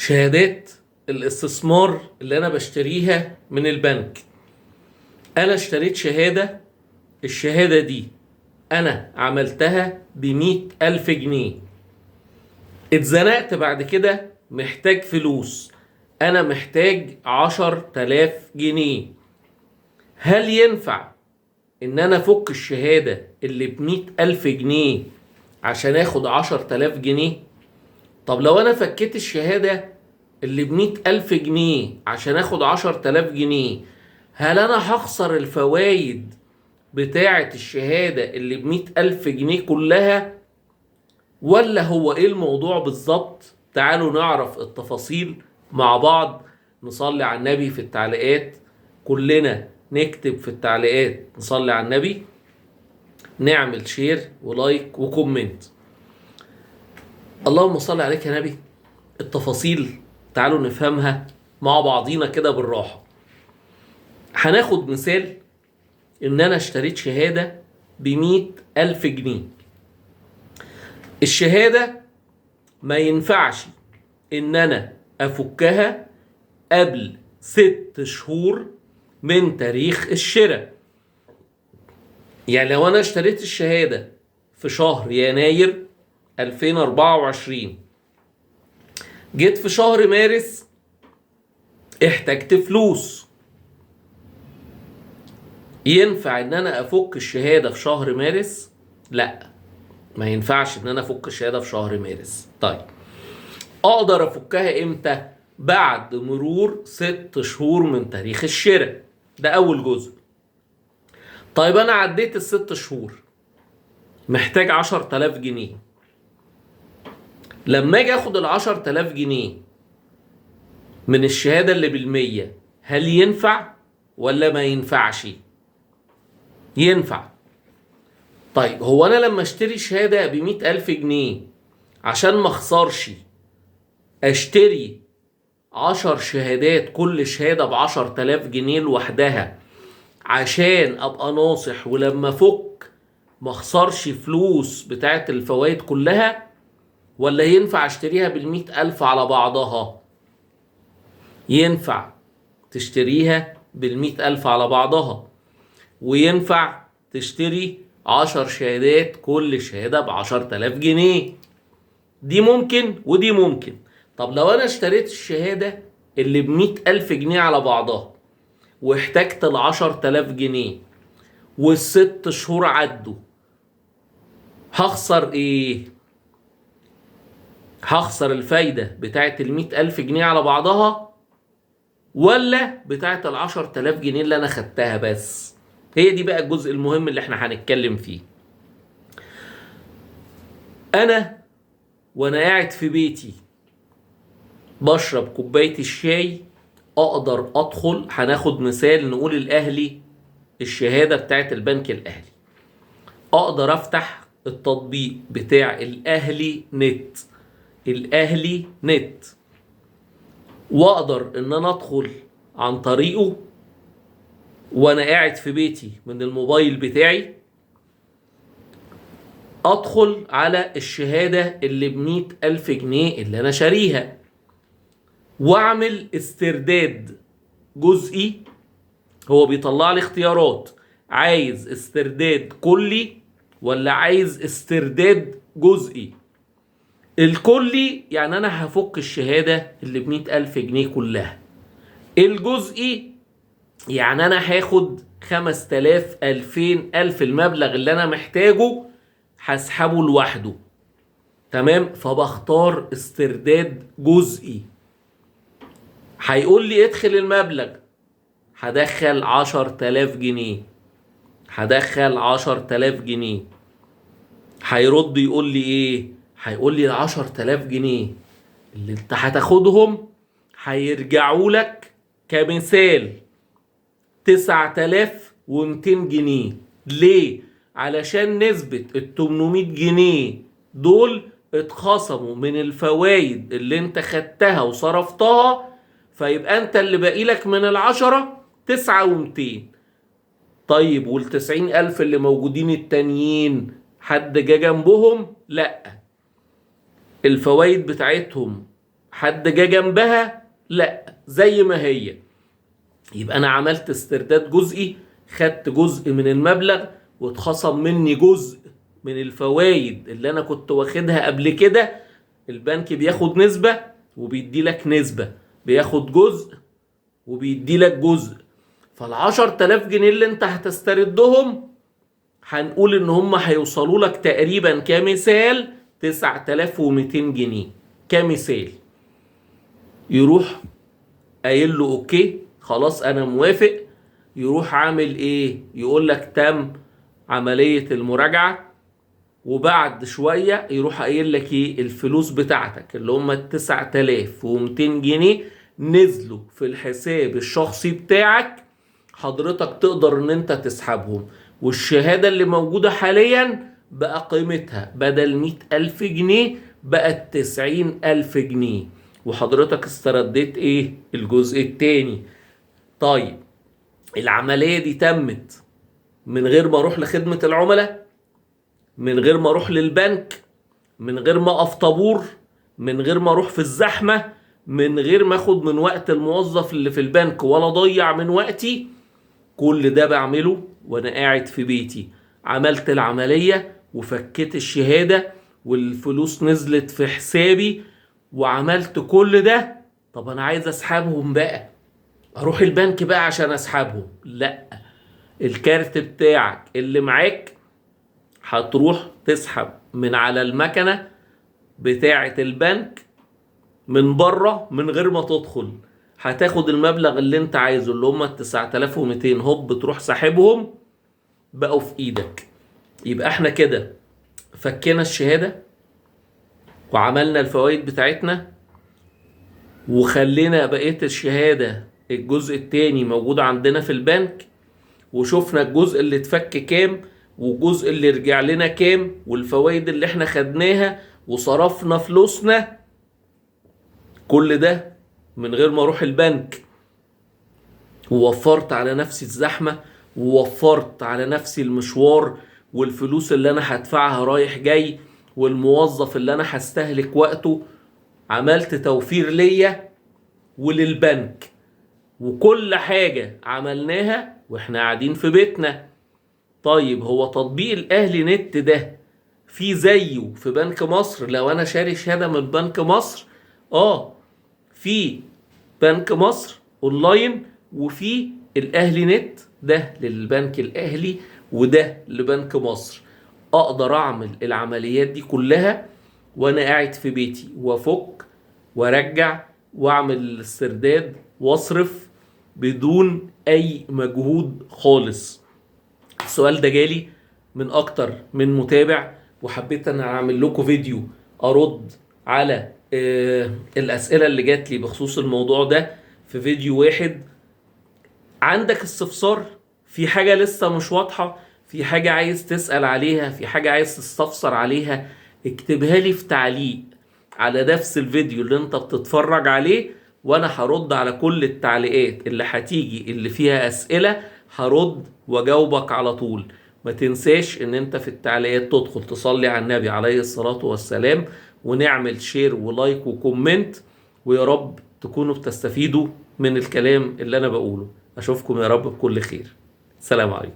شهادات الاستثمار اللي انا بشتريها من البنك. انا اشتريت شهادة، الشهادة دي انا عملتها ب100,000 جنيه، اتزنقت بعد كده محتاج فلوس، انا محتاج 10,000 جنيه. هل ينفع ان انا افك الشهادة اللي ب100,000 جنيه عشان اخد 10,000 جنيه؟ طب لو انا فكيت الشهادة اللي ب100,000 جنيه عشان اخد 10,000 جنيه، هل انا هخسر الفوايد بتاعة الشهادة اللي ب100,000 جنيه كلها، ولا هو ايه الموضوع بالظبط؟ تعالوا نعرف التفاصيل مع بعض. نصلي على النبي في التعليقات، كلنا نكتب في التعليقات نصلي على النبي، نعمل share و like و comment. اللهم صل عليك يا نبي. التفاصيل تعالوا نفهمها مع بعضينا كده بالراحة. هناخد مثال ان انا اشتريت شهادة ب100,000 جنيه. الشهادة ما ينفعش ان انا افكها قبل 6 شهور من تاريخ الشراء. يعني لو انا اشتريت الشهادة في شهر يناير 2024، جيت في شهر مارس احتجت فلوس، ينفع ان انا افك الشهادة في شهر مارس؟ لا، ما ينفعش ان انا افك الشهادة في شهر مارس. طيب اقدر افكها امتى؟ بعد مرور 6 شهور من تاريخ الشراء. ده اول جزء. طيب انا عديت ال6 شهور، محتاج 10,000 جنيه. لما اجي اخد ال10,000 جنيه من الشهادة اللي بال100، هل ينفع ولا ما ينفعش؟ ينفع. طيب هو انا لما اشتري شهادة ب100,000 جنيه عشان ما اخسرش اشتري 10 شهادات كل شهادة ب10,000 جنيه لوحدها عشان ابقى ناصح ولما افك ما اخسرش فلوس بتاعت الفوائد كلها، ولا ينفع اشتريها ب100,000 على بعضها؟ ينفع تشتريها ب100,000 على بعضها، وينفع تشتري 10 شهادات كل شهادة ب10,000 جنيه. دي ممكن ودي ممكن. طب لو انا اشتريت الشهادة اللي ب100,000 جنيه على بعضها واحتجت ال10,000 جنيه وال6 شهور عدوا، هخسر ايه؟ هخسر الفايدة بتاعت ال100,000 جنيه على بعضها ولا بتاعت ال10,000 جنيه اللي انا خدتها بس؟ هي دي بقى الجزء المهم اللي احنا هنتكلم فيه. انا وانا قاعد في بيتي بشرب كوباية الشاي اقدر ادخل، هناخد مثال نقول الاهلي، الشهادة بتاعت البنك الاهلي، اقدر افتح التطبيق بتاع الاهلي نت، الاهلي نت، واقدر ان انا ادخل عن طريقه وانا قاعد في بيتي من الموبايل بتاعي، ادخل على الشهادة اللي ب100,000 جنيه اللي انا شاريها واعمل استرداد جزئي. هو بيطلع لي اختيارات، عايز استرداد كلي ولا عايز استرداد جزئي. الكلي يعني انا هفك الشهادة اللي ب100,000 جنيه كلها. الجزئي يعني انا هاخد 5,000، 2,000، 1,000، المبلغ اللي انا محتاجه هسحبه لوحده. تمام؟ فبختار استرداد جزئي. هيقول لي ادخل المبلغ، هدخل 10,000 جنيه، هدخل 10,000 جنيه. هيرد يقول لي ايه؟ هيقول لي ال10,000 جنيه اللي انت هتاخدهم هيرجعوا لك كمثال 9,200 جنيه. ليه؟ علشان نسبة ال800 جنيه دول اتخصموا من الفوايد اللي انت خدتها وصرفتها، فيبقى انت اللي باقي لك من ال10 9,200. طيب وال90,000 اللي موجودين التانيين حد جه جنبهم؟ لا، الفوايد بتاعتهم حد جه جنبها؟ لا، زي ما هي. يبقى انا عملت استرداد جزئي، خدت جزء من المبلغ واتخصم مني جزء من الفوائد اللي انا كنت واخدها قبل كده. البنك بياخد نسبة وبيدي لك نسبة، بياخد جزء وبيدي لك جزء. فال10,000 جنيه اللي انت هتستردهم هنقول ان هم هيوصلوا لك تقريبا كمثال 9200 جنيه كمثال. يروح قايل له okay خلاص انا موافق. يروح عامل ايه؟ يقول لك تم عملية المراجعة. وبعد شوية يروح قايل لك ايه؟ الفلوس بتاعتك اللي هم 9200 جنيه نزلوا في الحساب الشخصي بتاعك، حضرتك تقدر ان انت تسحبهم. والشهادة اللي موجودة حاليا بقى قيمتها بدل 100,000 جنيه بقت 90,000 جنيه، وحضرتك استرديت ايه؟ الجزء التاني. طيب العملية دي تمت من غير ما اروح لخدمة العملاء، من غير ما اروح للبنك، من غير ما اقف طابور، من غير ما اروح في الزحمة، من غير ما اخد من وقت الموظف اللي في البنك ولا اضيع من وقتي. كل ده بعمله وانا قاعد في بيتي. عملت العملية وفكيت الشهادة والفلوس نزلت في حسابي وعملت كل ده. طب انا عايز اسحبهم بقى، اروح البنك بقى عشان اسحبهم؟ لا، الكارت بتاعك اللي معاك هتروح تسحب من على المكنة بتاعة البنك من بره من غير ما تدخل. هتاخد المبلغ اللي انت عايزه اللي هم 9200، هوب تروح ساحبهم بقوا في ايدك. يبقى احنا كده فكينا الشهادة وعملنا الفوائد بتاعتنا وخلينا بقية الشهادة الجزء التاني موجود عندنا في البنك، وشوفنا الجزء اللي اتفك كام والجزء اللي رجع لنا كام والفوائد اللي احنا خدناها وصرفنا فلوسنا. كل ده من غير ما اروح البنك، ووفرت على نفسي الزحمة ووفرت على نفسي المشوار والفلوس اللي انا هدفعها رايح جاي والموظف اللي انا هستهلك وقته. عملت توفير ليا وللبنك، وكل حاجة عملناها واحنا قاعدين في بيتنا. طيب هو تطبيق الاهلي نت ده في زيه في بنك مصر؟ لو انا شاري شهادة من بنك مصر، في بنك مصر اونلاين، وفي الاهلي نت، ده للبنك الاهلي وده لبنك مصر. اقدر اعمل العمليات دي كلها وانا قاعد في بيتي، وافك وارجع واعمل الاسترداد واصرف بدون اي مجهود خالص. السؤال ده جالي من اكتر من متابع، وحبيت انا اعمل لكم فيديو ارد على الاسئله اللي جات لي بخصوص الموضوع ده في فيديو واحد. عندك استفسار في حاجه لسه مش واضحه، في حاجه عايز تسال عليها، في حاجه عايز تستفسر عليها، اكتبها لي في تعليق على نفس الفيديو اللي انت بتتفرج عليه، وانا هرد على كل التعليقات اللي هتيجي اللي فيها اسئله، هرد واجاوبك على طول. ما تنساش ان انت في التعليقات تدخل تصلي على النبي عليه الصلاة والسلام، ونعمل share و like و comment، ويا رب تكونوا بتستفيدوا من الكلام اللي انا بقوله. اشوفكم يا رب بكل خير. سلام عليكم.